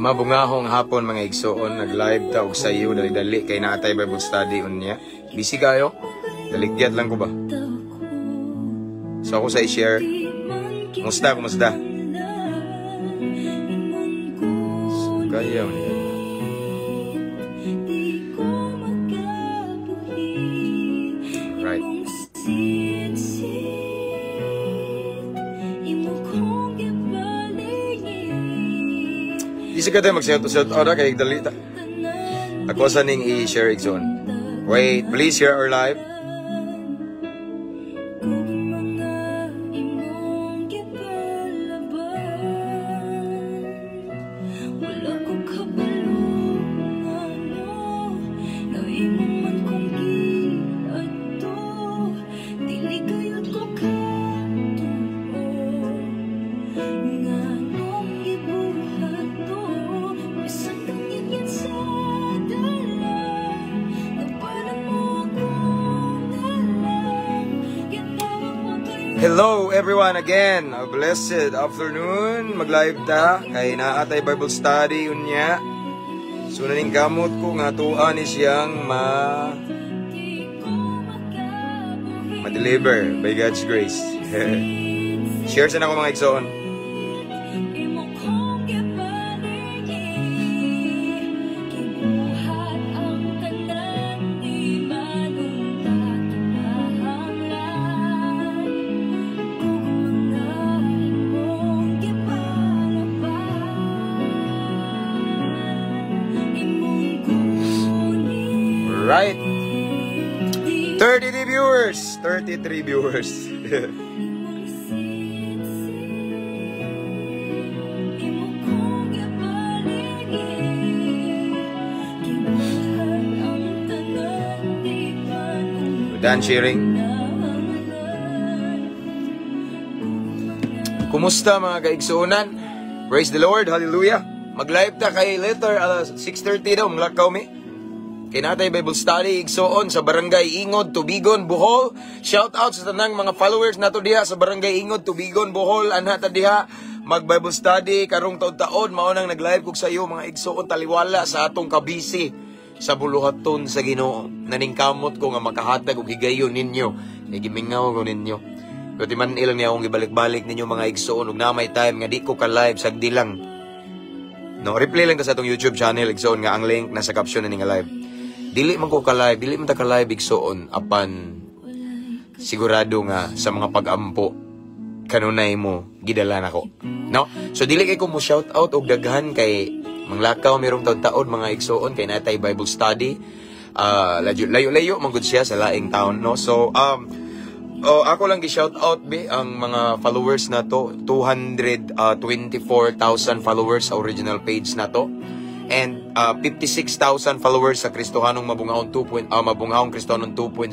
Mabungahong hapon, mga igsoon, nag-live ta og sayo dali-dali kay naatay Bible study unya. Busy kayo? Daligyat lang ko ba? So ako sa i-share. Kumusta, kumusta? So, kaya man ni. Right. Di sa tayo mag-shout out out kay dali ta. Ako sa ning i-share, igsoon. Wait, please share our live. Hello everyone again. A blessed afternoon. Mag-live ta kay naa tay Bible study unya. So naning kamot ko nga tuwa ni siyang ma-deliver by God's grace. Share sa nako, mga igsoon. Right. 33 viewers. 33 viewers. Done sharing. Kumusta, mga kaigsuonan? Praise the Lord, hallelujah. Mag-live ta kay later alas 6:30 daw maglakaw mi. Kay natay Bible study, igsoon, sa Barangay Ingod, Tubigon, Bohol. Shout out sa tanang mga followers nato diha sa Barangay Ingod, Tubigon, Bohol. Anha ta diha mag Bible study karong taon-taon. Mao nang nag-live kog sa iyo, mga igsoon, taliwala sa atong kabisi sa buluhaton sa Ginoo. Naningkamot ko nga makahatag og higayon ninyo. Kay gimingaw ko ninyo. Pero ti man ilang niya akong gibalik-balik ninyo, mga igsoon, ug na may time nga di ko ka live, sagdi lang. No, replay lang ta sa atong YouTube channel, igsoon, nga ang link nasa caption na nga live. Dili man ko ka live, dili man ta ka live, igsoon, apan sigurado nga sa mga pag-ampo kanunay mo gidala nako. No? So dili kay ko mo shout out og daghan kay manglakaw merong taon-taon, mga igsoon, kay natay Bible study. Layo layo man gud siya sa laing town, no. So oh, ako lang gi-shout out be ang mga followers nato, 224,000 followers sa original page nato and 56,000 followers sa Kristohanong Mabungaon 2. Mabungaong Kristohanon 2.0.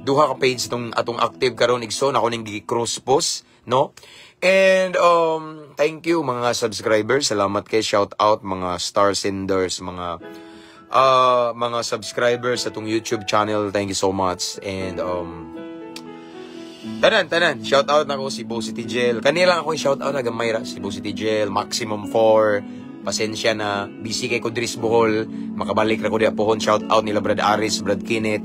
Duha ka page tong atong active karon, igsoon, ako ning gi-cross post, no? And thank you, mga subscribers, salamat kay shout out mga star senders, mga subscribers sa atong YouTube channel. Thank you so much. And tanan, tanan. Shout out nako Cebu City Jail. Kanila ako shout out na gamay ra Cebu City Jail, Maximum 4. Pasensya na busy kay ko diri Bohol, makabalik ra ko diha pohon. Shout out nila Brad Aris, Brad Kenneth,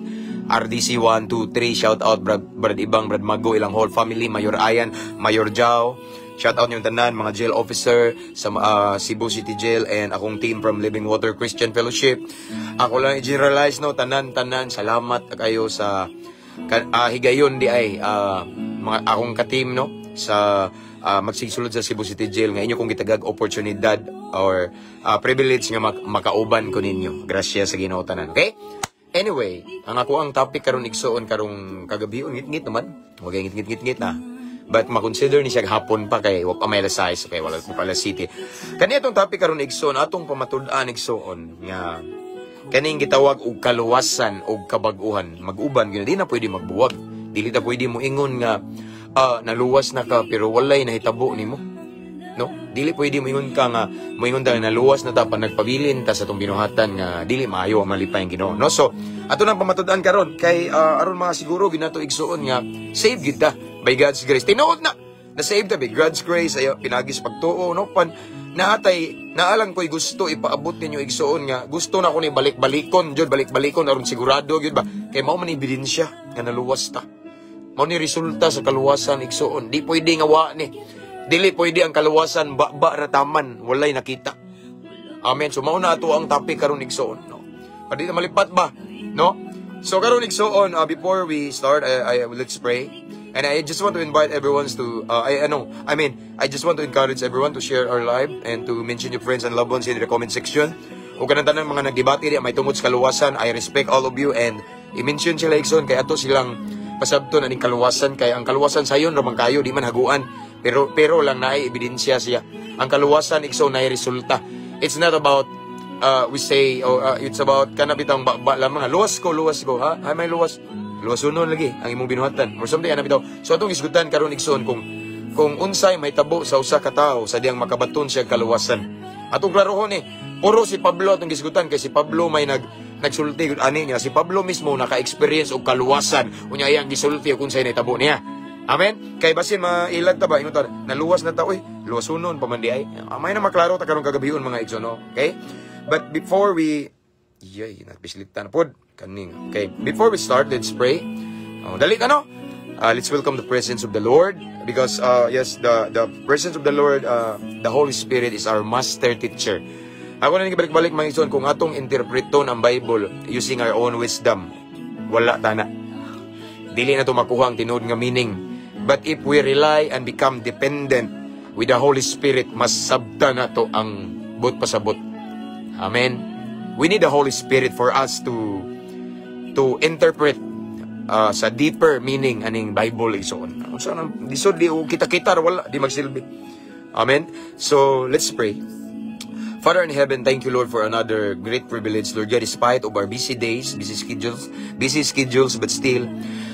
RDC 1 2 3, shout out Brad, Brad Ibang, Brad Mago, ilang whole family, Mayor Ayan, Mayor Jao. Shout out yung tanan mga jail officer sa Cebu City Jail and akong team from Living Water Christian Fellowship. Ako lang i-generalize, no, tanan tanan, salamat kayo sa higayon di ay mga akong ka-team, no, sa magsigsulod sa Cebu City Jail nga inyo kong gitagag oportunidad or privilege nga makauban ko ninyo. Grasya sa Ginoo tanan. Okay? Anyway, ang ako ang topic karon, igsoon, karong kagabi, ngit-ngit naman. Wag ngit-ngit ngit na. But makonsider ni siya hapon pa kay wa pa may alas 6, okay, wala pa pala city. Kani atong topic karon, igsoon, atong pamatud-an, igsoon, nga kaning gitawag og kaluwasan og kabag-uhan. Mag-uban gyud, di na pwede magbuwag. Dili ta pwede mo ingon nga naluwas na ka pero walay nahitabo nimo. No? Dili pwede moingon ka nga moingon ta naluwas na ta pa nagpabilin ta sa atong binuhatan nga dili maayo ang malipay ang Ginoo, no? So, ato nang pamatud-an karon kay aron mga siguro ginato, igsuon, nga save gid ta by God's grace. Tinuod na na save ta by God's grace ayo pinagi sa pagtuo, no, pan Naatay naalang ko'y gusto ipaabot ninyo, igsuon, nga gusto na ko ni balik-balikon jud, balik-balikon aron sigurado gyud ba, kay mao man ebidensya nga naluwas ta. Mao ni resulta sa kaluwasan, igsuon. Di pwede nga wa ni. Dili pwede ang kaluwasan ba ra taman, walay nakita. Amen. So mao na ato ang topic karon, igsuon, no. Pwede na malipat ba, no? So karon, igsuon, before we start, I let's pray. And I just want to invite everyone to, I ano, I mean, I just want to encourage everyone to share our live and to mention your friends and loved ones in the comment section. O kanang tanang mga nagdebate di may tungod sa kaluwasan, I respect all of you and i-mention sila, igsoon, kay ato silang pasabton aning kaluwasan, kay ang kaluwasan sayon ra man kayo, di man haguan. Pero lang naay ebidensya siya. Ang kaluwasan, igsoon, naay resulta. It's not about we say or it's about kana bitang ba lamang, luwas ko, luwas ko, ha, ay may luwas, luwasunon lagi ang imong binuhatan or something ana bitaw. So atong isgutan karon, igsoon, kung unsay may tabo sa usa ka tawo sa diyang makabaton siya kaluwasan. Atong klarohon ni puro si Pablo atong gisgutan, kay si Pablo may nagsulti gud ani niya. Si Pablo mismo naka-experience og kaluwasan, unya iyang gisulti kung unsay nahitabo niya. Amen. Kay basin mailag ta ba, ingon ta naluwas na ta, oy, luwasunon pa man di ay. Amay na maklaro ta karong kagabion, mga igsoon, no? Okay? But before we, yay, napislitan na pod kaning. Okay, before we start, let's pray. Oh, dali na, no? Let's welcome the presence of the Lord because yes, the presence of the Lord, the Holy Spirit is our master teacher. Ako na balik-balik, mga igsoon, kung atong interpreton ang Bible using our own wisdom, wala ta na. Dili na to makuha ang tinuod nga meaning. But if we rely and become dependent with the Holy Spirit, mas sabta na to ang buot pasabot. Amen. We need the Holy Spirit for us to interpret sa deeper meaning aning Bible, igsoon. Unsa nang lisod di o kita-kita ra, wala di magsilbi. Amen. So let's pray. Father in heaven, thank you, Lord, for another great privilege, Lord God, despite of our busy days, busy schedules, but still,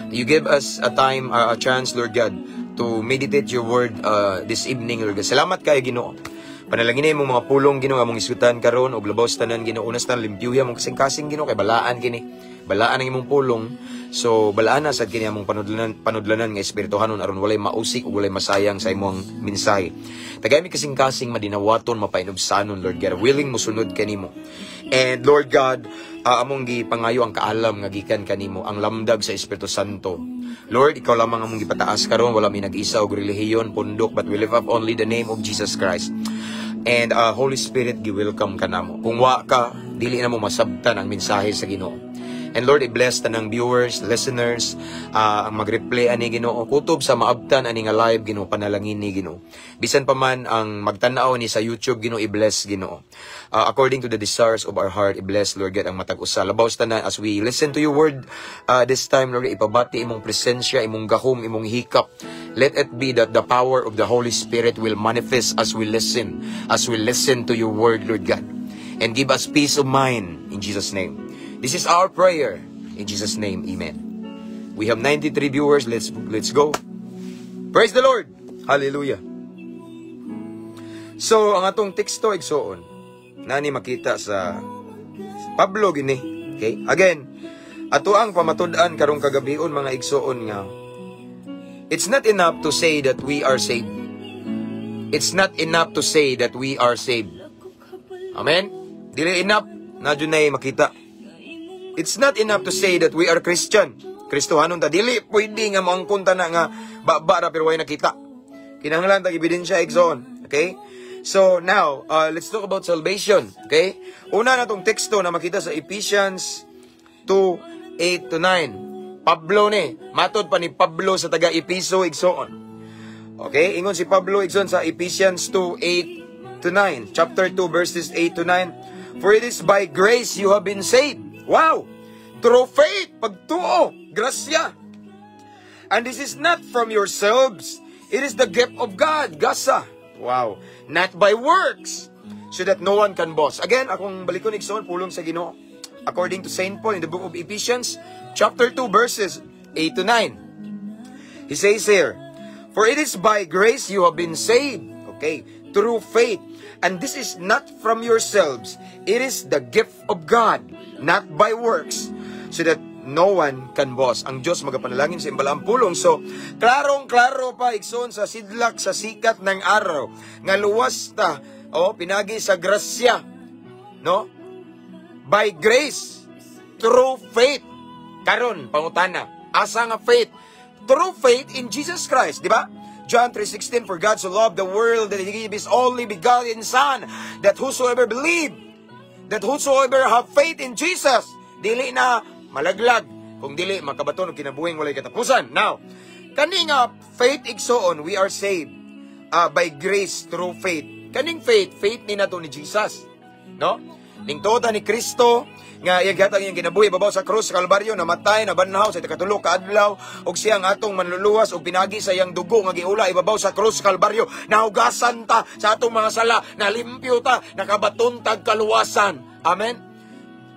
you give us a time, a chance, Lord God, to meditate your word this evening, Lord God. Salamat kay Ginoo. Panalangin imong mga pulong, Ginoo, among isgutan karon og labaw sa tanan, Ginoo, unas tanan limpyuha mong kasing-kasing, Ginoo, kay balaan kini. Balaan ang imong pulong. So balaan na sad kini among panudlanan nga espirituhanon aron walay mausik ug walay masayang sa imong mensahe. Tagay mi kasing-kasing madinawaton, mapainubsanon, Lord God, willing mosunod kanimo. And Lord God, among gipangayo ang kaalam nga gikan kanimo, ang lamdag sa Espiritu Santo. Lord, ikaw lamang among gipataas karon, wala mi nag-isa og relihiyon, pundok, but we lift up only the name of Jesus Christ. And Holy Spirit, gi-welcome ka namo. Kung wa ka, dili na mo masabtan ang mensahe sa Ginoo. And Lord, i-bless tanang viewers, listeners, ang mag-replay ani, Ginoo, kutob sa maabtan ani nga live, Ginoo, panalangin ni Ginoo. Bisan pa man ang magtan-aw ni sa YouTube, Ginoo, i-bless, Ginoo. According to the desires of our heart, i-bless, Lord God, ang matag usa. Labaw sa tanan, as we listen to your word this time, Lord, ipabati imong presensya, imong gahom, imong hikap. Let it be that the power of the Holy Spirit will manifest as we listen to your word, Lord God. And give us peace of mind in Jesus' name. This is our prayer. In Jesus' name, amen. We have 93 viewers. Let's go. Praise the Lord. Hallelujah. So, ang atong teksto, igsoon, nani makita sa Pablo gini. Okay? Again, ato ang pamatud-an karong kagabion, mga igsoon, nga it's not enough to say that we are saved. It's not enough to say that we are saved. Amen? Dili enough na dyan na makita. It's not enough to say that we are Christian. Kristohanon ta. Dili pwede nga moangkon ta na nga ba ra pero way nakita. Kinahanglan tag ebidensya, igsoon. Okay? So now, let's talk about salvation. Okay? Una na tong teksto na makita sa Ephesians 2, 8 to 9. Pablo ni. Matod pa ni Pablo sa taga Episo, igsoon. Okay? Ingon si Pablo, igsoon, sa Ephesians 2, 8 to 9. Chapter 2, verses 8 to 9. "For it is by grace you have been saved." Wow! "Through faith, pagtuo, grasya. And this is not from yourselves. It is the gift of God, gasa." Wow. "Not by works, so that no one can boast." Again, akong balikon, igsoon, pulong sa Ginoo. According to St. Paul in the book of Ephesians, chapter 2, verses 8 to 9. He says here, "For it is by grace you have been saved," okay, "through faith. And this is not from yourselves. It is the gift of God, not by works, so that no one can boast." Ang Diyos magapanalangin sa imbalaang pulong. So, klarong-klaro pa, igsoon, sa sidlak sa sikat ng araw, nga luwas ta. Oh, pinagi sa grasya. No? By grace through faith. Karon, pangutana, asa nga faith? Through faith in Jesus Christ, di ba? John 3:16, "For God so loved the world that He gave His only begotten Son, that whosoever believe, that whosoever have faith in Jesus, dili na malaglag, kung dili makabaton og kinabuhing walay katapusan." Now, kani nga faith, igsoon, we are saved by grace through faith. Kaning faith, faith ni nato ni Jesus. No? Ning tuo ta ni Kristo nga iyang gihatag iyang kinabuhi babaw sa krus sa Kalbaryo, namatay, nabanhaw sa ikatulo ka adlaw, ug siya ang atong manluluwas, ug pinagi sa iyang dugo nga giula ibabaw sa krus sa Kalbaryo, nahugasan ta sa atong mga sala, nalimpyo ta, nakabaton tag kaluwasan. Amen.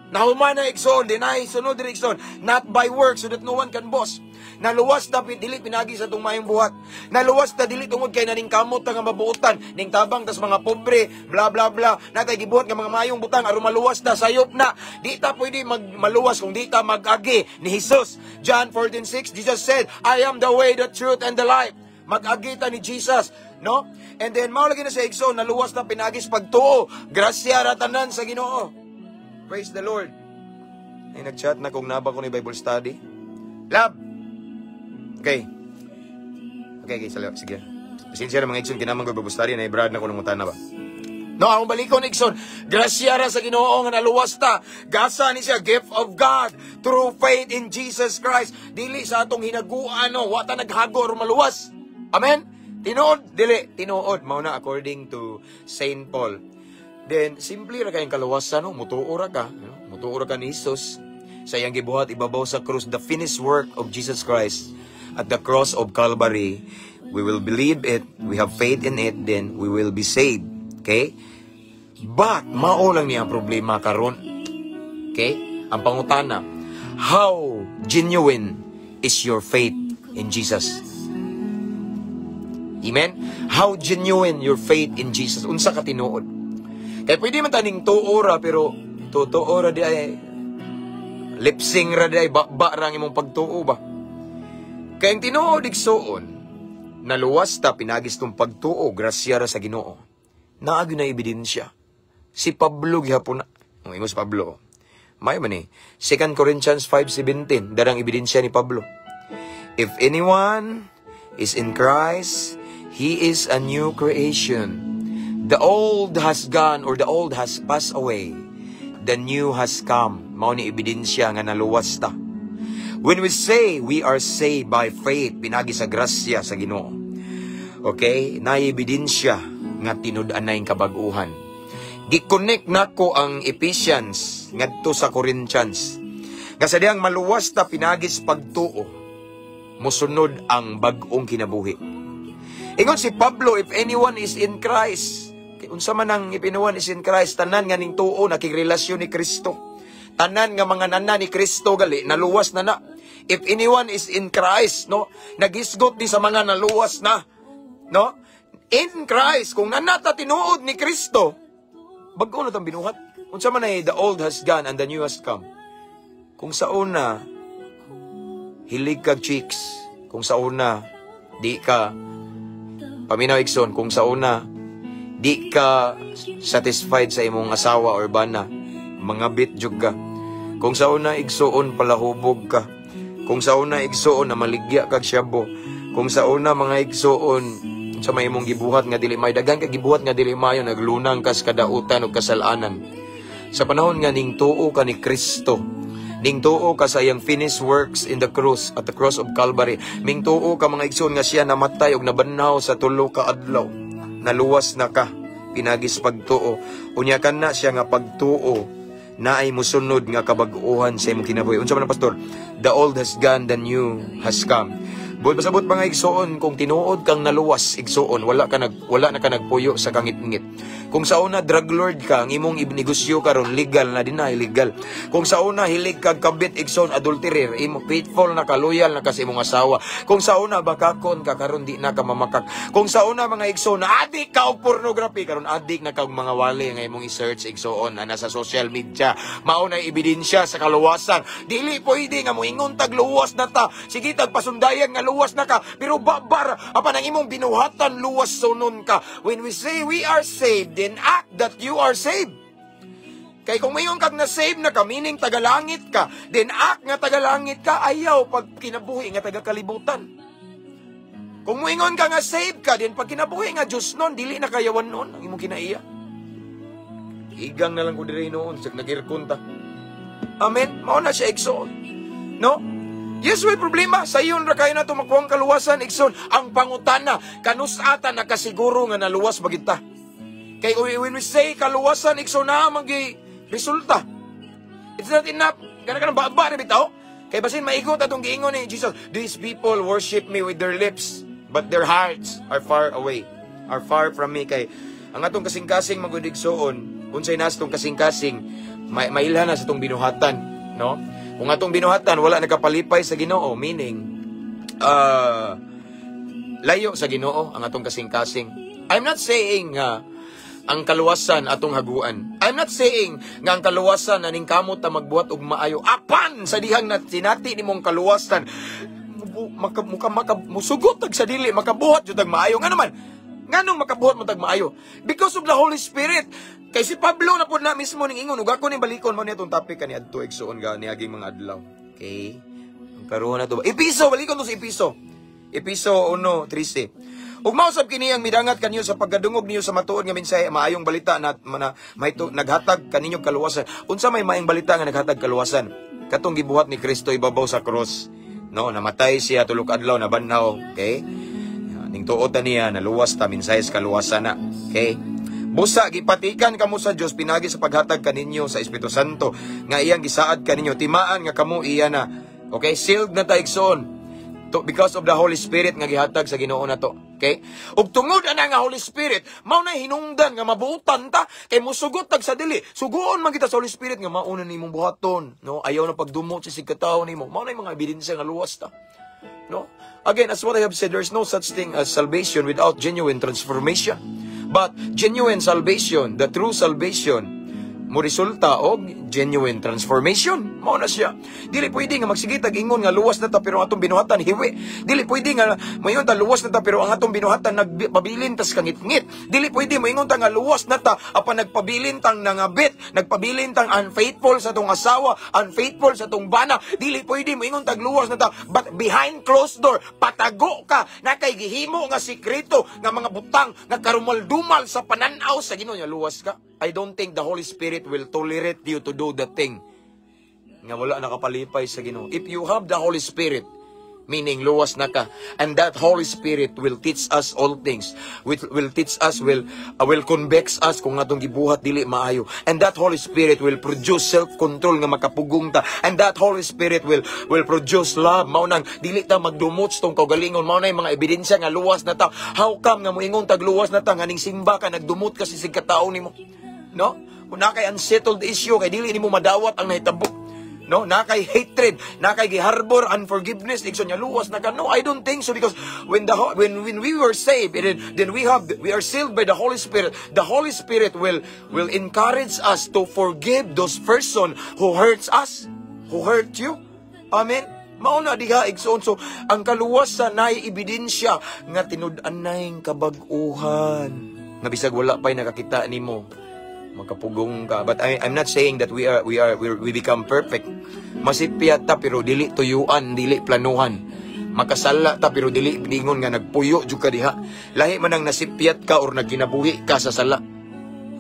Nahuman na, igsoon, dinay sunod diri, igsoon, "not by works so that no one can boast." Naluwas ta dili pinagi sa atong maayong buhat. Naluwas ta dili tungod kay naningkamot ta nga mabuotan, ning tabang tas mga pobre, bla bla bla. Natay gibuhat nga mga maayong butang aron maluwas ta, sayop na. Di ta pwede mag maluwas kung di ta mag-agi ni Jesus. John 14:6, Jesus said, "I am the way, the truth, and the life." Mag-agi ta ni Jesus, no? And then mao lagi na sa, igsoon, naluwas ta pinagi sa pagtuo. Grasya ra tanan sa Ginoo. Praise the Lord. Ay, nag-chat na kung naba ko ni Bible study. Love! Okay. Okay, sige. Pasensya na, mga igsoon, kinamang ko Bible study na ibrad na ko ng na ba. No, akong balikon, igsoon. Grasya ra sa Ginoo nga naluwas ta. Gasa ni siya, gift of God through faith in Jesus Christ. Dili sa atong hinaguan, no, wa ta naghago aron maluwas. Amen? Tinuod, dili, tinuod mao na according to Saint Paul. Then simple ra kayong kaluwasan, no, mutuo ra ka, no? Mutuo ra ka ni Jesus sa iyang gibuhat ibabaw sa krus, the finished work of Jesus Christ at the cross of Calvary. We will believe it, we have faith in it, then we will be saved. Okay? But mao lang niya ang problema karon. Okay? Ang pangutana, how genuine is your faith in Jesus? Amen? How genuine your faith in Jesus? Unsa ka tinuod? Kay pwede man taning tuo ra, pero totoo ra di ay lipsing ra di ay ba ra ang imong pagtuo ba? Kay ang tinuod, igsuon, naluwas ta pinagis tong pagtuo, grasya ra sa Ginoo. Naa gyud na ebidensya. Si Pablo gihapon na. Ang ingon si Pablo. May man ni 2 Corinthians 5:17, darang ebidensya ni Pablo. "If anyone is in Christ, he is a new creation. The old has gone or the old has passed away. The new has come." Mao ni ebidensya nga naluwas ta. When we say we are saved by faith, pinagi sa grasya sa Ginoo. Okay? Naay ebidensya nga tinud-anay kabag-uhan. Gi-connect nako ang Ephesians ngadto sa Corinthians. Nga sa diyang maluwas ta pinagi sa pagtuo, mosunod ang bag-ong kinabuhi. Ingon si Pablo, "If anyone is in Christ," kay unsa man ang "if anyone is in Christ"? Tanan nga ning tuo nakigrelasyon ni Kristo. Tanan nga mga nana ni Kristo gali, naluwas na na. "If anyone is in Christ," no? Nagisgot ni sa mga naluwas na. No? In Christ, kung nanata tinuod ni Kristo, bag-o na tang binuhat. Unsa man ay "the old has gone and the new has come"? Kung sa una, hilig kag chicks. Kung sa una, di ka, paminaw, igsoon, kung sa una, di ka satisfied sa imong asawa or bana, mga bit jud ka. Kung sa una, igsuon, palahubog ka. Kung sa una, igsuon, na maligya kag syabo. Kung sa una, mga igsuon, sa may imong gibuhat nga dili may daghan ka gibuhat nga dili mayo, naglunang kas kadautan ug kasalanan. Sa panahon nga ning tuo ka ni Kristo, ning tuo ka sa iyang finished works in the cross, at the cross of Calvary, ming tuo ka, mga igsoon, nga siya namatay ug nabanhaw sa tulo ka adlaw, naluwas na ka pinagi sa pagtuo. Unya kana siya nga pagtuo naay musunod nga kabag-uhan sa imong kinabuhi. Unsa man ang, pastor? "The old has gone, the new has come." Buot pasabot, mga igsuon, kung tinuod kang naluwas, igsuon, wala na ka nagpuyo sa kangit-ngit. Kung sa una drug lord ka, ang imong negosyo karon legal na din na illegal. Kung sa una hilig kag kabit, igsoon, adulterer, imo faithful na ka, loyal na ka sa imong asawa. Kung sa una bakakon ka, karon di na ka mamakak. Kung sa una, mga igsoon, adik ka og pornography, karon adik na ka og mga wali nga imong i-search, igsoon, na nasa social media. Mao na ebidensya sa kaluwasan. Dili pwede nga moingon tag luwas na ta. Sige tag pasundayag nga luwas na ka, pero babar apan ang imong binuhatan, luwas sunon ka. When we say we are saved, then act that you are saved. Kay kung mayon kag na-save na ka, meaning tagalangit ka, then act nga tagalangit ka, ayaw pag kinabuhi nga taga kalibutan. Kung moingon ka nga save ka, then pag kinabuhi nga Diyos nun, dili na kayawan nun ang imong kinaiya. Igang na lang ko diri noon, sag nag-aircon ta. Amen? Mao na siya, igsoon. No? Yes, way problema. Sayon ra kayo na ito makuha ang kaluwasan, igsoon. Ang pangutana, kanus-a ta nakasiguro nga naluwas ba kita? Kay when we say kaluwasan, igsoon, na magi resulta. It's not enough. Kana kanang baba na bitaw. Kay basin maigot atong giingon ni Jesus, "These people worship me with their lips, but their hearts are far away, are far from me." Kay ang atong kasing-kasing magud, igsoon, unsay nas tong kasing-kasing, may mailhan na sa itong binuhatan, no? Kung atong binuhatan wala nagapalipay sa Ginoo, meaning layo sa Ginoo ang atong kasing-kasing. I'm not saying nga ang kaluwasan atong haguan. I'm not saying nga ang kaluwasan aning kamot ta magbuhat og maayo. Apan sa dihang na sinati nimong kaluwasan, maka, muka, maka, musugot tag sa dili, makabuhat jud tag maayo. Nga naman, nganong makabuhat mo tag maayo? Because of the Holy Spirit. Kay si Pablo na pud na mismo ning ingon, ug ako ning balikon mo ni atong topic kani adto, igsuon, ga niaging mga adlaw. Okay? Ang karuhan na to. Episo, balikon to sa Episo. Episo 1:13. Ug mao sab kini ang midangat kanyo sa pagkadungog niyo sa matuod nga mensahe, maayong balita na may to, naghatag kaninyo kaluwasan. Unsa may maayong balita nga naghatag kaluwasan? Katong gibuhat ni Kristo ibabaw sa krus. No, namatay siya, 3 ka adlaw nabanhaw, okay? Ning tuot ta niya, naluwas ta, mensahe sa kaluwasan na. Okay? Busa gipatikan kamo sa Dios pinagi sa paghatag kaninyo sa Espiritu Santo nga iyang gisaad kaninyo, timaan nga kamo iya na. Okay, sealed na ta, igsoon. To, because of the Holy Spirit nga gihatag sa Ginoo nato. Okay? Ug tungod ana nga Holy Spirit, mao na hinungdan nga mabuotan ta kay musugot tag sa dili. Suguon man kita sa Holy Spirit nga mauna nimong buhaton, no? Ayaw na pagdumot sa sigkatawo nimo. Mao na yung mga ebidensya nga luwas ta. No? Again, as what I have said, there is no such thing as salvation without genuine transformation. But genuine salvation, the true salvation, mo resulta og genuine transformation. Mao na siya. Dili pwede nga magsige tag ingon nga luwas na ta pero ang atong binuhatan hiwi. Dili pwede nga moingon ta luwas na ta pero ang atong binuhatan nagpabilin tas kangitngit. Dili pwede moingon ta nga luwas na ta apan nagpabilin tang nangabit, nagpabilin tang unfaithful sa atong asawa, unfaithful sa atong bana. Dili pwede moingon tag luwas na ta but behind closed door patago ka na kay gihimo nga sikreto nga mga butang nga karumal-dumal sa pananaw sa Ginoo nga luwas ka. I don't think the Holy Spirit will tolerate you to do the thing nga wala nakapalipay sa Ginoo. If you have the Holy Spirit, meaning luwas na ka, and that Holy Spirit will teach us all things, will teach us, will convict us kung atong gibuhat dili maayo. And that Holy Spirit will produce self-control nga makapugong ta. And that Holy Spirit will produce love. Mao nang dili ta magdumot sa tong kaugalingon. Mao na yung mga ebidensya nga luwas na ta. How come nga moingon tag luwas na ta nga ning simba ka nagdumot ka sa sigkatao nimo? No? Kung na kay unsettled issue kay dili nimo madawat ang nahitabo. No, na kay hatred, na kay giharbor unforgiveness, igsoon, nya luwas na ka? No, I don't think so, because when the ho- when we were saved, and then we are sealed by the Holy Spirit. The Holy Spirit will encourage us to forgive those person who hurts us, who hurt you. Amen. Mao na diha, igsoon. So ang kaluwasan nay ebidensya nga tinud-anay kabag-uhan. Nga bisag wala pa'y nakakita nimo, makapugong ka. But I'm not saying that we become perfect. Masipyat ta pero dili tuyuan, dili planuhan. Makasala ta pero dili ningon nga nagpuyo jud ka diha. Lahi man ang nasipyat ka or nagginabuhi ka sa sala.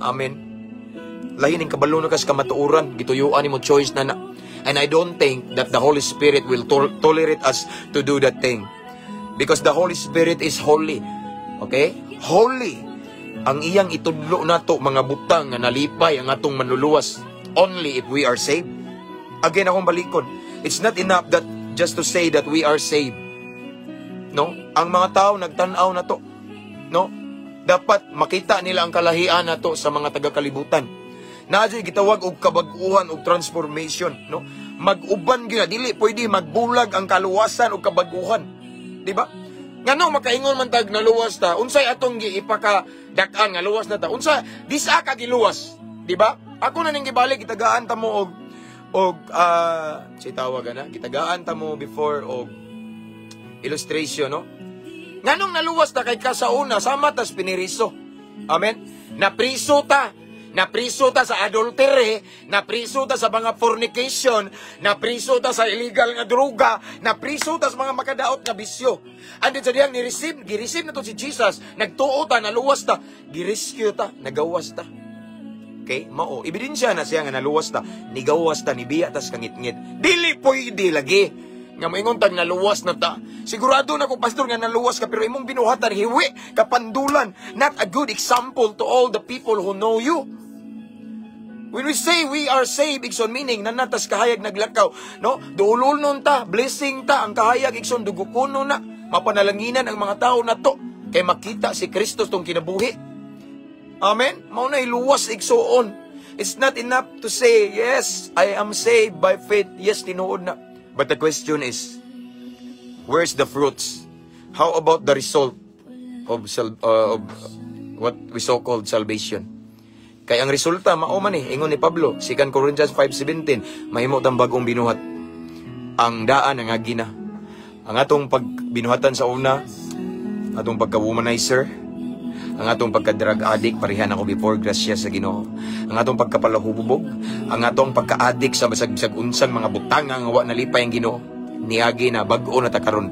Amen. Lahi ning kabalo na ka sa kamatuoran, gituyuan nimo, choice na na. And I don't think that the Holy Spirit will tolerate us to do that thing. Because the Holy Spirit is holy. Okay? Holy. Ang iyang itudlo nato mga butang nga nalipay ang atong manluluwas only if we are saved. Again, akong balikon. It's not enough that just to say that we are saved. No? Ang mga tao nagtan-aw na to. No? Dapat makita nila ang kalahian nato sa mga taga-kalibutan. Naa juy gitawag og kabag-uhan og transformation, no? Mag-uban gyud na, dili pwede magbulag ang kaluwasan og kabag-uhan. Di ba? Ngano makaingon man tag naluwas ta, unsay atong giipaka dak-an nga luwas na ta? Unsa disa ka giluwas, di ba? Ako na ning gibalik, gitagaan ta mo og si tawag ana, gitagaan ta mo before og Illustration, no? Nganong naluwas ta kay ka sa una, sama tas piniriso. Amen? Napriso ta. Napriso ta sa adultery, napriso ta sa mga fornication, napriso ta sa illegal nga droga, napriso ta sa mga makadaot nga bisyo. And then sa diyang ni-receive, gi-receive na to si Jesus, nagtuo ta, naluwas ta, gi-rescue ta, nagawas ta. Okay? Mao. Ebidensya na siya nga naluwas ta, nigawas ta, nibiya tas kangitngit. Dili pwede lagi nga moingon tag naluwas na ta. Sigurado na ko, pastor, nga naluwas ka, pero imong binuhatan hiwi, kapandulan, not a good example to all the people who know you. When we say we are saved, igsoon, meaning naa na tas kahayag naglakaw, no? Duolon nun ta, blessing ta, ang kahayag, igsoon, dugo-kuno na, mapanalanginan ang mga tao na to, kay makita si Kristo tong kinabuhi. Amen? Mao na iluwas, igsoon. It's not enough to say, "Yes, I am saved by faith." Yes, tinuod na. But the question is, where's the fruits? How about the result of what we so-called salvation? Kay ang resulta, mao man eh, ingon ni Pablo, 2 Corinthians 5:17, mahimo tang bagong binuhat. Ang daan ang agina. Ang atong pagbinuhatan sa una, atong pagka-womanizer, ang atong pagka-drug addict, parehan ako before, grasya sa Ginoo. Ang atong pagkapalahubog, ang atong pagka-addict sa basag-bisag unsang mga butang nga wa nalipay ang Ginoo. Niagi na, bag-o na ta karon.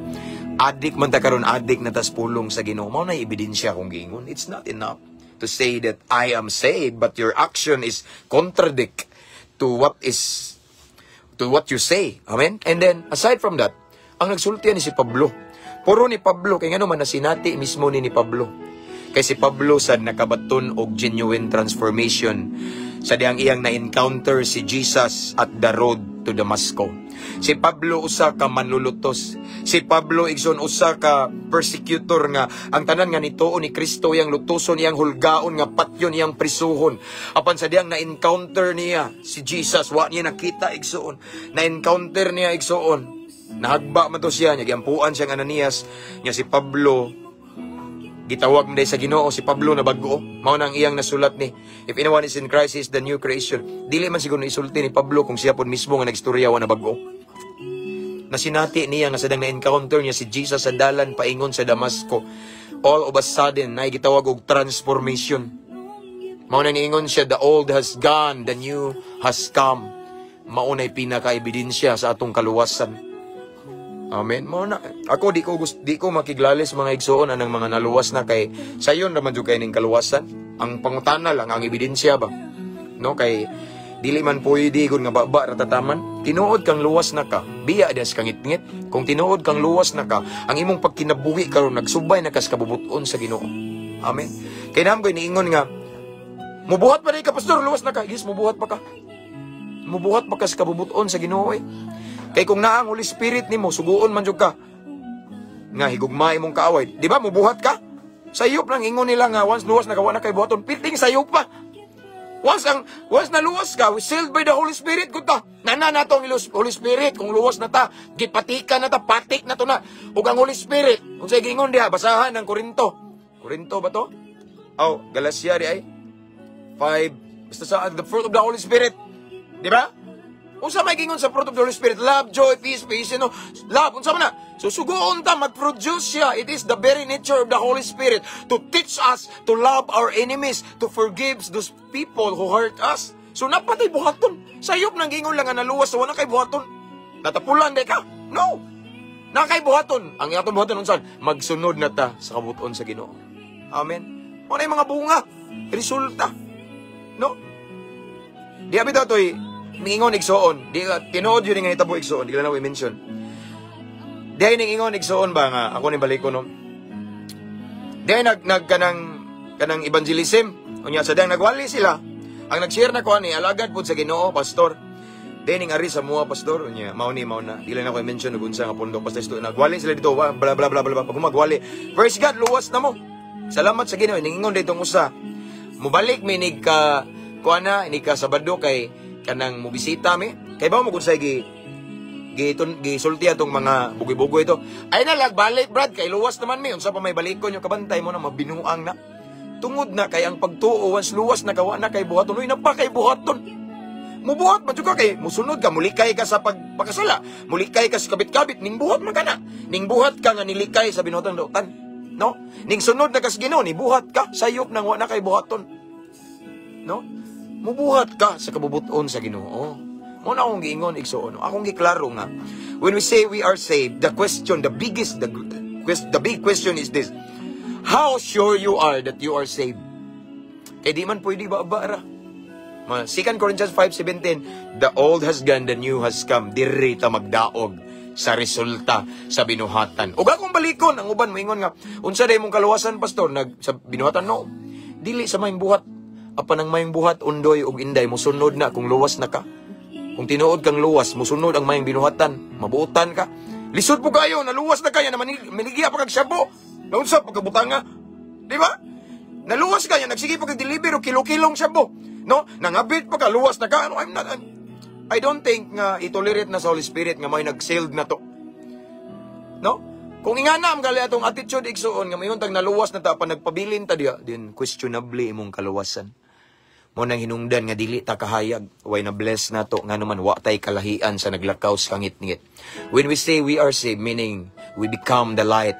Addict man ta karon, addict na tas pulong sa Ginoo. Mao na ebidensya kung giingon. It's not enough to say that I am saved, but your action is contradict to what you say. Amen? And then, aside from that, ang nagsultian ni si Pablo. Puro ni Pablo, kay ngano man nasinati mismo ni Pablo. Kay si Pablo sad nakabaton og genuine transformation sa diyang iyang na-encounter si Jesus at the road to Damasco. Si Pablo usa ka manlulutos. Si Pablo, igsoon, usa ka persecutor nga ang tanan nga nituo ni Kristo iyang lutuson, iyang hulgaon nga patyon, iyang prisuhon. Apan sa diyang na-encounter niya si Jesus, wa niya nakita, igsoon. Na-encounter niya, igsoon. Nahagba man to siya, niya giampuan siyang Ananias, nga si Pablo gitawag man sa Ginoo, si Pablo na bag-o. Mao nang iyang nasulat ni, "If anyone is in Christ, he is the new creation." Dili man siguro isulti ni Pablo kung siya pod mismo nga nagstorya wa na bag-o. Nasinati niya nga sa na-encounter niya si Jesus sa dalan paingon sa Damasco, all of a sudden na gitawag og transformation. Mao na niingon siya, "The old has gone, the new has come." Mao na'y pinaka-ebidensya sa atong kaluwasan. Amen. Mao na. Ako di ko makiglalis, mga igsoon, anang mga naluwas na, kay sayon ra man jud kay ning kaluwasan. Ang pangutana lang ang ebidensya ba. No, kay dili man pwede gud nga baba ra tataman. Tinuod kang luwas na ka, biya des kangitngit. Kung tinuod kang luwas na ka, ang imong pagkinabuhi karon nagsubay na kas kabubuton sa Ginoo. Amen. Kay naam ko niingon nga mubuhat pa ka, pastor, luwas na ka. Yes, mubuhat pa ka. Mubuhat pa ka sa kabubuton sa Ginoo eh. Kay kung naa ang Holy Spirit nimo, suguon man jud ka nga higugma imong kaaway. Di ba mubuhat ka? Sayop lang ingon nila nga once luwas na ka, wa na kay buhaton. Piting sayop pa. Once naluwas ka, we sealed by the Holy Spirit gud ta. Nana nato ang Holy Spirit kung luwas na ta, gipatikan na ta, patik na to na. Ug ang Holy Spirit, unsay giingon diha, basahan ng Korinto. Korinto ba to? Oh, Galatia di ay. 5 basta sa the fruit of the Holy Spirit. Di ba? Unsa may gingon sa fruit of the Holy Spirit? Love, joy, peace, patience, no? Love, unsa man na? So sugoon ta, mag-produce siya. It is the very nature of the Holy Spirit to teach us to love our enemies, to forgive those people who hurt us. So napatay buhaton. Sayop nang gingon lang nga naluwas, so wala kay buhaton. Natapulan di ka? No. Na kay buhaton. Ang atong buhaton unsan? Magsunod na ta sa kabuton sa Ginoo. Amen. Mo na yung mga bunga, resulta. No? Di abi to'y ningingon, igsoon. Di tinuod yun nga hitabo, igsoon. Di ka na i-mention. Di ay ningingon, igsoon ba nga ako ni balik ko, no. Di ay nag nag kanang kanang evangelism. Unya sa dang nagwali sila. Ang nag-share na ko ani alagad pud sa Ginoo, pastor. Di ning ari sa mua, pastor, unya mao ni mao na. Di lang ako i-mention ug unsa nga pundok, basta isto nagwali sila dito, wa, bla bla bla bla. Pag magwali, praise God, luwas na mo. Salamat sa Ginoo, ningingon ditong usa. Mubalik mi nig ka kuana, ini ka Sabado kay kanang mobisita mi. Kay ba mo kung say gi giton gisulti atong mga bugoy-bugoy ito. Ay na lag balik, Brad, kay luwas naman mi. Unsa pa may balikon yung kabantay mo na mabinuang na. Tungod na kay ang pagtuo, once luwas na ka, wa na kay buhaton. Uy, napa kay buhaton. Mubuhat man jud ka kay musunod ka, mulikay ka sa pagpakasala, mulikay ka sa kabit-kabit, ning buhat man ka na. Ning buhat ka nga nilikay sa binuhatang dautan. No? Ning sunod na kas Ginoo, ni buhat ka, sayop nang wa na kay buhaton. No? Mubuhat ka sa kabubuton sa Ginoo. Mao na akong giingon, igsuon. No? Akong giklaro nga when we say we are saved, the question, the biggest the big question is this: How sure you are that you are saved? Kay di man pwede ba ba ra. 2 Corinthians 5:17, "The old has gone, the new has come." Diri ta magdaog sa resulta sa binuhatan. Ug akong balikon ang uban moingon nga, "Unsa day mong kaluwasan, pastor, nag sa binuhatan?" No. Dili sa maayong buhat. Apan ang maayong buhat, undoy ug inday, musunod na kung luwas na ka. Kung tinuod kang luwas, musunod ang maayong binuhatan, mabuotan ka. Lisod po kayo, naluwas na kaya na maligya pa kag shabu. Naunsa pagkabutanga? Di ba? Naluwas ka yan, nagsige pa kag deliver og kilo-kilong shabu. No? Nangabit pa ka, luwas na ka. Ano, I'm not, I don't think nga i-tolerate na sa Holy Spirit nga may nag-sealed na to. No? Kung ingana ang gali atong attitude, igsuon, nga mayon tag naluwas na ta pa nagpabilin ta diya, din questionably imong kaluwasan. Mao nang hinungdan nga dili ta kahayag, way na bless na to nga naman wa tay kalahian sa naglakaw sa kangitngit. When we say we are saved, meaning we become the light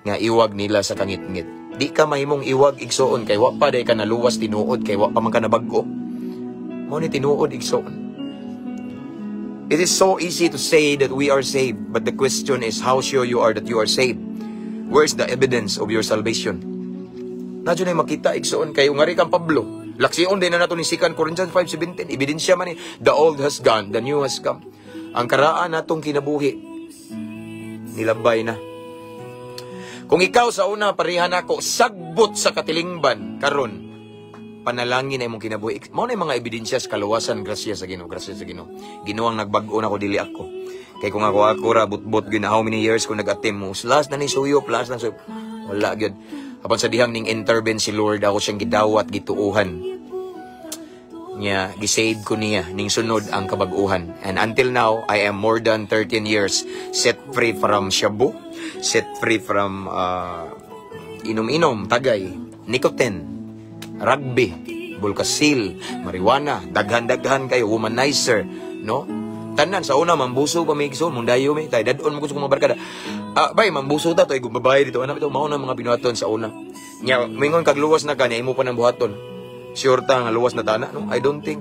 nga iwag nila sa kangitngit. Di ka mahimong iwag, igsuon, kay wa pa day ka naluwas tinuod, kay wa pa man ka nabag-o. Mao ni tinuod, igsuon. It is so easy to say that we are saved, but the question is how sure you are that you are saved. Where's the evidence of your salvation? Na na makita, igsuon, kay ngari kang Pablo. Laksion din na nato ni 2 Corinthians 5:17. Ebidensya man ni, the old has gone, the new has come. Ang karaan natong kinabuhi, nilabay na. Kung ikaw sa una pareha nako sagbot sa katilingban karon, panalangin na imong kinabuhi. Mao na yung mga ebidensya sa kaluwasan, grasya sa Ginoo, grasya sa Ginoo. Ginoo ang nagbag-o nako, dili ako. Kay kung ako ako ra butbot gyud na how many years ko nag-attempt mo. Last na ni suyop, last na suyop. Wala gyud. Apan sa dihang ning intervene si Lord, ako siyang gidawat, gituuhan niya, gisave ko niya ning sunod ang kabag-uhan. And until now, I am more than 13 years set free from shabu, set free from inom-inom, tagay, nicotine, rugby, bulkasil, marijuana, daghan-daghan kayo, womanizer, no? Tanan sa una mambuso pa may igsoon, mundayo mi tay dadon mo gusto kong mga barkada. Ah, bay mambuso ta to ay babae dito anak ito mao na mga binuhaton sa una. Nya mingon kag luwas na ka niya imo pa nang buhaton. Sure ta nga luwas na tana, no? I don't think.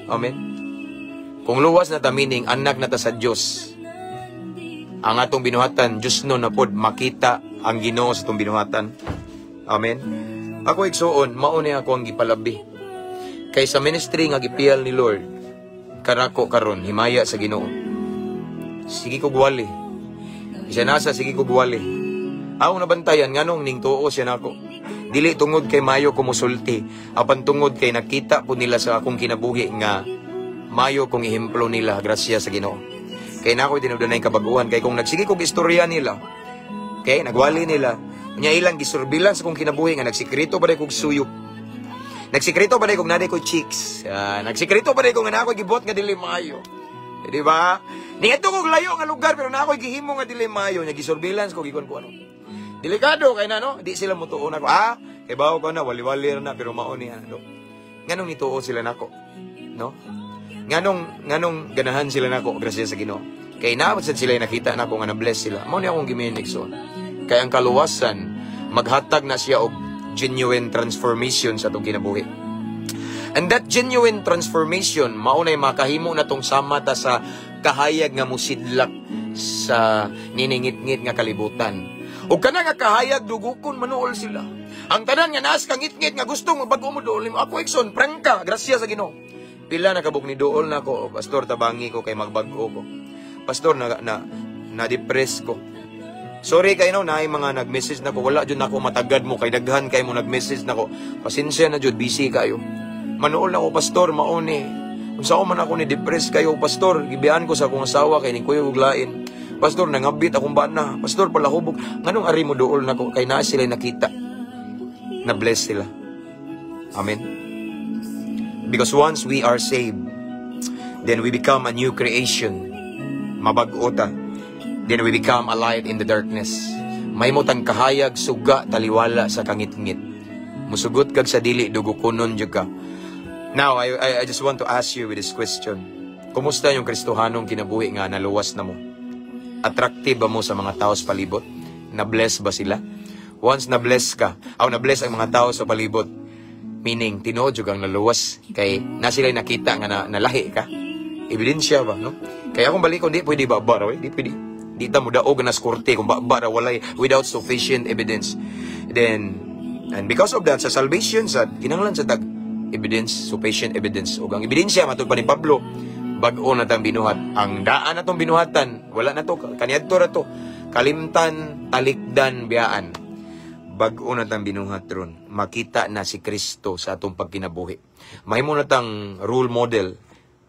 Amen. Kung luwas na ta, meaning anak na ta sa Dios. Ang atong binuhatan, Diyos no na pod makita ang Ginoo sa atong binuhatan. Amen. Ako, igsuon, mao ni ako ang gipalabi. Kay sa ministry nga gipiyal ni Lord, kanako karon himaya sa Ginoo. Sige ko gwali. Isa nasa sige ko gwali. Ako nabantayan nganong ning tuo siya nako. Dili tungod kay mayo ko musulti, apan tungod kay nakita po nila sa akong kinabuhi nga mayo kong ehemplo nila, grasya sa Ginoo. Kay nako tinubdan kabaguhan kay kung nagsige kog istorya nila, kay nagwali nila, nya ilang gisurbilan sa akong kinabuhi nga nagsikreto pa kog suyop. Nagsikreto pa kog naday ko chicks. Nagsikreto pa ko nga naa ko'y gibuhat nga dili maayo. Eh, di ba? Niadto kog layo nga lugar pero naa ko'y gihimo nga dili maayo nya gisurveillance ko gikon ko ano. Delikado kay na no, di sila mutuo nako. Ah, kay bawo ko na wali-wali ra na pero mao ni ano. Nganong nituo sila nako? No? Nganong ganahan sila nako, grasya sa Ginoo. Kay naabot sad sila nakita nako nga na-bless sila. Mao ni akong giminig so. Kay ang kaluwasan maghatag na siya og genuine transformation sa atong kinabuhi. And that genuine transformation, mao nay makahimo na tong sama ta sa kahayag nga musidlak sa niningit-ngit nga kalibutan. Ug kana nga kahayag dugukon manuol sila. Ang tanan nga naas kangit-ngit nga gusto mo bag-o mo duol nimo. Ako, igsoon, prangka, grasya sa Ginoo. Pila na kabuk ni duol na ako, "Pastor, tabangi ko kay magbag-o ko. Pastor, na na na depress ko." Sorry kayo no, naay mga nag-message na ko, wala jud nako matagad mo kay daghan kay mo nag-message nako. Pasensya na jud, busy kayo. Manuol na ko, "Pastor, mao ni. Unsa ko man ako ni depress kayo, pastor, gibiyaan ko sa akong asawa kay ning kuyo og lain. Pastor, nangabit akong bana. Pastor, palahubog." Nganong ari mo duol nako kay naa sila nakita. Na bless sila. Amen. Because once we are saved, then we become a new creation. Mabag-o ta. Then we become a light in the darkness. Mahimo tang kahayag, suga, taliwala sa kangitngit. Musugot kag sa dili, dugo kunon jud ka. Now, I just want to ask you with this question. Kumusta yung Kristohanong kinabuhi nga naluwas na mo? Attractive ba mo sa mga tao sa palibot? Na-bless ba sila? Once na-bless ka, aw na-bless ang mga tao sa palibot, meaning, tinuod jud kang naluwas. Kay na sila nakita nga na, nalahi ka. Ebidensya ba, no? Kaya kung balik di pwede ba ba, di pwede. Di ta mo daog na skorte kung ba ba walay without sufficient evidence. Then, and because of that, sa salvation sa kinahanglan sa tag evidence, sufficient evidence. Ug ang ebidensya matud pa ni Pablo, bag-o na tang binuhat. Ang daan na tong binuhatan, wala na to, kaniadto ra to. Kalimtan, talikdan, biyaan. Bag-o na tang binuhat ron. Makita na si Kristo sa atong pagkinabuhi. Mahimo na tang role model.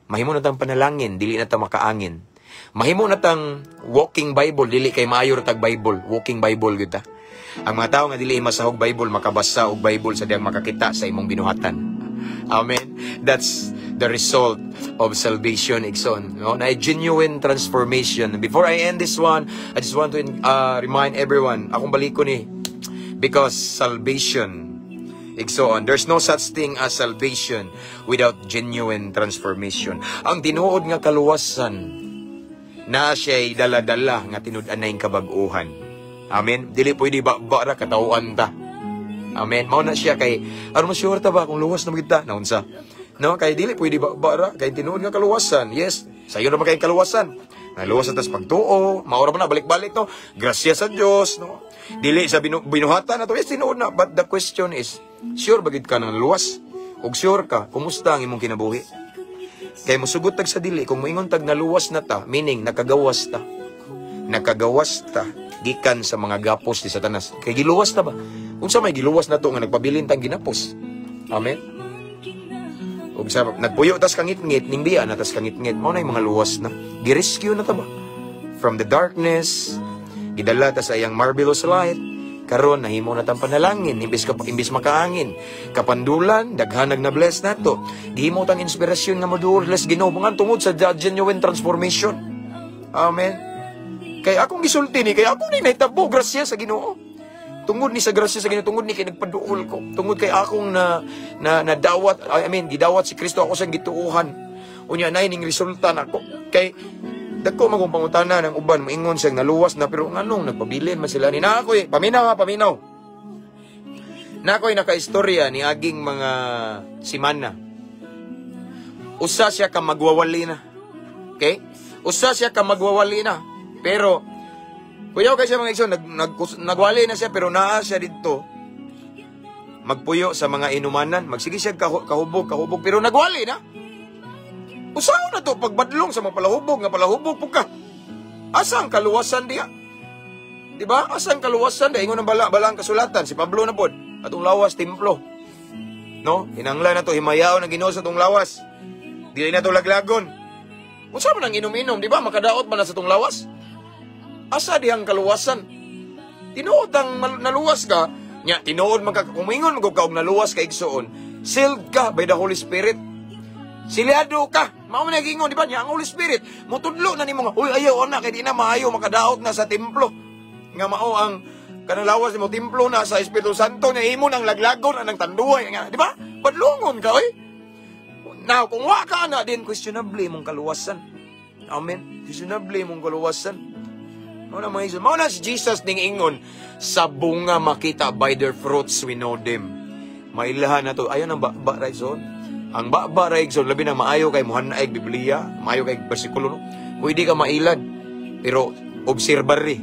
Mahimo na tang panalangin, dili na ta makaangin. Mahimo na tang walking Bible, dili kay maayo ra tag Bible, walking Bible gyud ta. Ang mga tao nga dili masahog Bible, makabasa og Bible sa diyang makakita sa imong binuhatan. Amen. That's the result of salvation, igsoon. No? Na genuine transformation. Before I end this one, I just want to remind everyone, akong baliko ni, because salvation, igsoon, there's no such thing as salvation without genuine transformation. Ang tinuod nga kaluwasan, na siya'y dala-dala nga tinud-anay kabag-uhan. Amen. Dili pwede ba ba ra katawhan ta. Amen. Mao na siya kay aron mo sure ta ba kung luwas na kita naunsa. No, kay dili pwede ba ba ra kay tinuod nga kaluwasan. Yes, sayo na kay kaluwasan. Naluwas na tas pagtuo, maura pa na balik-balik no. Grasya sa Dios, no. Dili sa binuhatan na to, yes, tinuod na. But the question is, sure ba gid ka nang luwas? Ug sure ka, kumusta ang imong kinabuhi? Kay musugot tag sa dili, kung moingon tag naluwas na ta, meaning nakagawas ta. Nakagawas ta gikan sa mga gapos ni Satanas. Kay giluwas ta ba? Unsa may giluwas na to nga nagpabilin tang ginapos? Amen. Ug sa nagpuyo tas kangitngit ning biya na tas kangitngit, mao na yung mga luwas na. Girescue na ta ba? From the darkness, gidala ta sa iyang marvelous light. Karon nahimo na tang panalangin imbis ka imbis makaangin. Kapandulan, daghanag na bless nato. Gihimo tang inspirasyon nga moduol les Ginoo mga tungod sa genuine transformation. Amen. Kay akong gisulti ni kay ako ni nahitabo grasya sa Ginoo. Tungod ni sa grasya sa Ginoo, tungod ni kay nagpaduol ko. Tungod kay akong na na nadawat, I mean, gidawat si Kristo ako sa gituohan. Unya nay ning resulta nako. Kay dagko man kong pangutana ng uban moingon siyang naluwas na, pero nganong nagpabilin man sila ni na ako eh. Paminaw ha, paminaw. Na ako'y nakaistorya ni aging mga simana. Usa siya ka magwawali na. Okay? Usa siya ka magwawali na. Pero kuyaw kay siya, mga igsoon, nagwali na siya pero naa siya didto. Magpuyo sa mga inumanan, magsige siya kahubog, kahubog pero nagwali na. Usaon na to pagbadlong sa mga palahubog nga palahubog pud ka. Asa ang kaluwasan diya? Di ba? Asa ang kaluwasan diya? Ingon ang balang kasulatan si Pablo na pod. Atong lawas templo. No? Hinanglan na to himayaon ang Ginoo sa atong lawas. Dili na to laglagon. Unsa man ang inom-inom, di ba? Makadaot man na sa atong lawas. Asa dihang kaluwasan? Tinuod ang naluwas ka, nya tinuod man ka kumingon man ka og naluwas ka, igsoon, sealed ka by the Holy Spirit. Silyado ka. Mao man nagingon, di ba? Nya ang Holy Spirit mutudlo na nimo nga, "Uy, ayaw ana kay di na maayo makadaot na sa templo." Nga mao ang kanang lawas nimo templo na sa Espiritu Santo nya imo nang laglagon anang tanduay nga, di ba? Badlongon ka oy. Now, kung wa ka na din, questionable imong kaluwasan. Amen. Questionable imong kaluwasan. Mao na, mga igsoon. Mao na si Jesus ning ingon sa bunga makita, by their fruits we know them. Mailahan na to. Ayon ang ba right zone. Ang ba right zone, labi na maayo kay muhanay Biblia, maayo kay bersikulo no. Pwede ka mailad pero obserbar ri.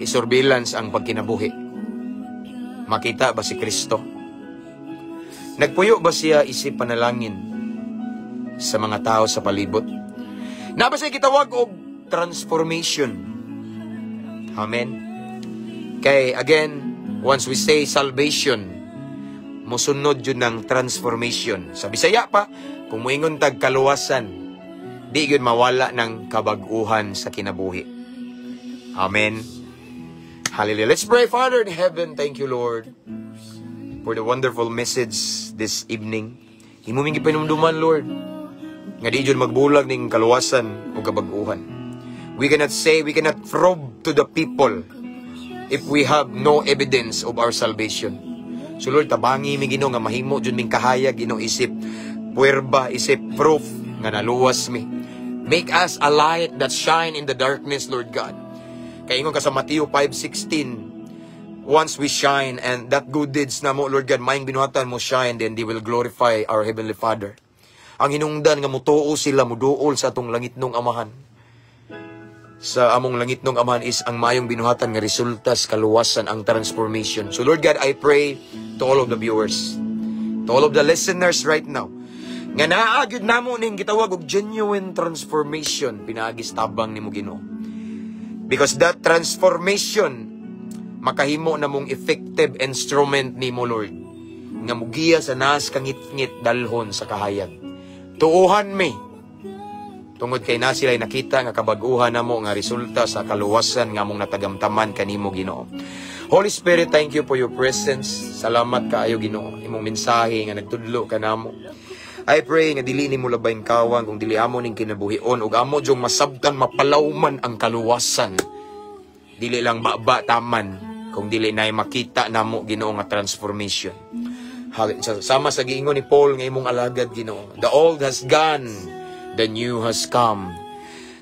I-surveillance ang pagkinabuhi. Makita ba si Kristo? Nagpuyo ba siya isip panalangin sa mga tao sa palibot? Naa ba siya gitawag og transformation? Amen. Kay again, once we say salvation, musunod yun ng transformation. Sa Bisaya pa, kung muingon tag kaluwasan, di yun mawala ng kabag-uhan sa kinabuhi. Amen. Hallelujah. Let's pray. Father in heaven, thank you, Lord, for the wonderful message this evening. Imo ming gipanumduman, Lord, nga di jud magbulag ning kaluwasan o kabag-uhan. We cannot say, we cannot prove to the people if we have no evidence of our salvation. So Lord, tabangi mi, Ginoo, nga mahimo jud ming kahayag, Ginoo, isip puwerba, isip proof nga naluwas mi. Make us a light that shine in the darkness, Lord God. Kay ingon ka sa Mateo 5:16, once we shine and that good deeds namo, Lord God, maayong binuhatan mo shine, then they will glorify our Heavenly Father. Ang hinungdan nga mutuo sila, muduol sa atong langitnong Amahan. Sa among langitnong Amahan is ang maayong binuhatan nga resulta sa kaluwasan, ang transformation. So Lord God, I pray to all of the viewers, to all of the listeners right now, nga naa gyud namo ning gitawag og genuine transformation pinaagi sa tabang nimo, Ginoo. Because that transformation makahimo na mong effective instrument nimo, Lord, nga mugiya sa naas kangitngit dalhon sa kahayag. Tuuhan mi tungod kay na sila'y nakita nga kabag-uhan namo nga resulta sa kaluwasan nga among natagamtaman kanimo, Ginoo. Holy Spirit, thank you for your presence. Salamat kaayo, Ginoo, imong mensahe nga nagtudlo kanamo. I pray nga dili nimo labahin kawang kung dili amo ning kinabuhion ug amo jung masabtan, mapalawman ang kaluwasan. Dili lang baba taman kung dili na makita namo, Ginoo, nga transformation. Sama sa giingon ni Paul nga imong alagad, Ginoo. "The old has gone, the new has come."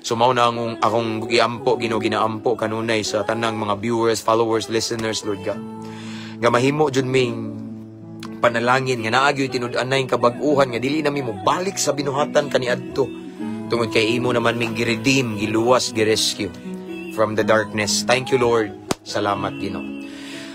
So mao na ang akong giampo, Ginoo, ginaampo kanunay sa tanang mga viewers, followers, listeners, Lord God. Nga mahimo jud ming panalangin nga naa gyud tinud-anay kabag-uhan nga dili nami mo balik sa binuhatan kaniadto tungod kay imo naman ming gi-redeem, giluwas, gi-rescue from the darkness. Thank you, Lord. Salamat, Ginoo.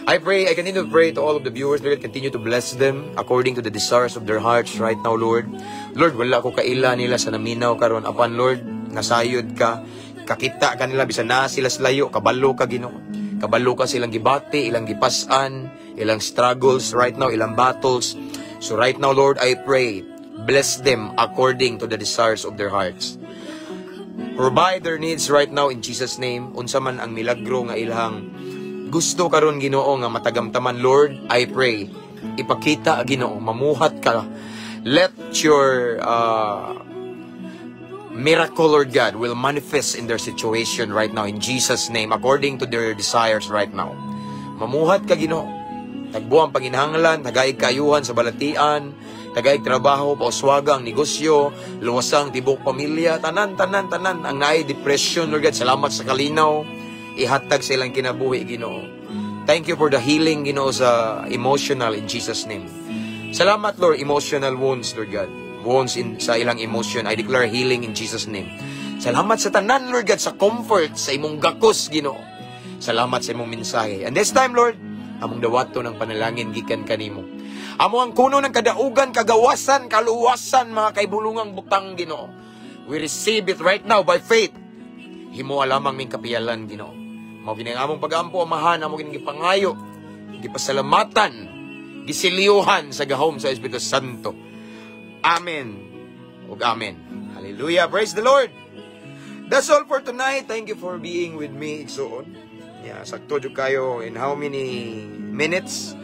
I pray, I continue to pray to all of the viewers, Lord, continue to bless them according to the desires of their hearts right now, Lord. Lord, wala ko kaila nila sa naminaw karon apan Lord, nasayod ka, kakita ka nila bisan na sila sa layo, kabalo ka, Ginoo. Kabalo ka silang gibati, ilang gipasan, ilang struggles right now, ilang battles. So right now, Lord, I pray, bless them according to the desires of their hearts. Provide their needs right now in Jesus' name. Unsa man ang milagro nga ilang gusto karon, Ginoo, nga matagamtaman, Lord, I pray. Ipakita, Ginoo, mamuhat ka. Let your miracle, Lord God, will manifest in their situation right now in Jesus' name, according to their desires right now. Mamuhat ka, Ginoo. Tagbo ang panginahanglan, tagaig kaayuhan sa balatian, tagaig trabaho, pauswaga ang negosyo, luwasang tibok pamilya, tanan, tanan, tanan, ang naay depression, Lord God, salamat sa kalinaw, ihatag sa ilang kinabuhi, Ginoo. Thank you for the healing, Ginoo, sa emotional in Jesus' name. Salamat, Lord, emotional wounds, Lord God. Wounds in, sa ilang emotion. I declare healing in Jesus' name. Salamat sa tanan, Lord God, sa comfort, sa imong gakos, Ginoo. Salamat sa imong mensahe. And this time, Lord, among dawato ng panalangin gikan kanimo. Amo ang kuno ng kadaugan, kagawasan, kaluwasan, mga kaibulungang butang, Ginoo. We receive it right now by faith. Himo lamang ming kapiyalan, Ginoo. Mao gini ang among pagampo, Amahan, amo gini gipangayo, gipasalamatan, gisilyohan sa gahom sa Espiritu Santo. Amen. Ug amen. Hallelujah. Praise the Lord. That's all for tonight. Thank you for being with me, igsoon. Yeah, sakto jud kayo in how many minutes?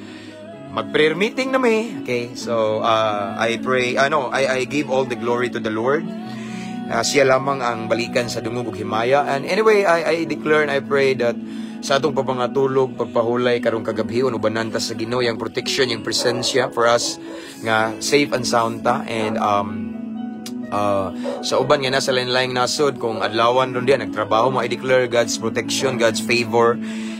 Mag-prayer meeting na mi. Okay, so I pray, ano, I give all the glory to the Lord. Siya lamang ang balikan sa dungog ug himaya. And anyway, I declare and I pray that sa atong papangatulog, pagpahulay karong kagabhion, ubanan ta sa Ginoo, yang protection, yung presensya for us nga safe and sound ta and sa uban nga nasa lain-laing nasod, kung adlawan ron diyan nagtrabaho mo, I declare God's protection, God's favor,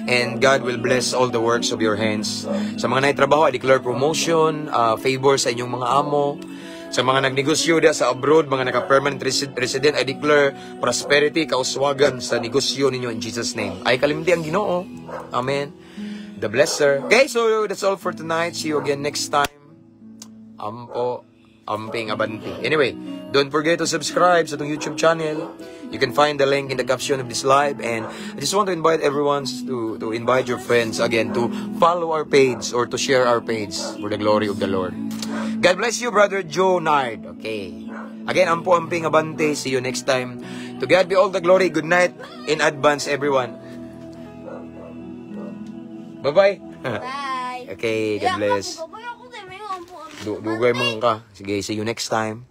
and God will bless all the works of your hands. Sa mga naitrabaho, I declare promotion, favor sa inyong mga amo. Sa mga nagnegosyo diya sa abroad, mga naka-permanent resident, I declare prosperity, kauswagan sa negosyo ninyo in Jesus' name. Ay kalimti ang Ginoo. Amen. The blesser. Okay, so that's all for tonight. See you again next time. Ampo, amping abanti. Anyway, don't forget to subscribe sa atong YouTube channel. You can find the link in the caption of this live. And I just want to invite everyone to invite your friends again to follow our page or to share our page for the glory of the Lord. God bless you, Brother Joe Nard. Okay. Again, ampo, amping abante. See you next time. To God be all the glory. Good night in advance, everyone. Bye-bye. Bye. Okay, God bless. Ako, ako, Dugay man ka. Sige, see you next time.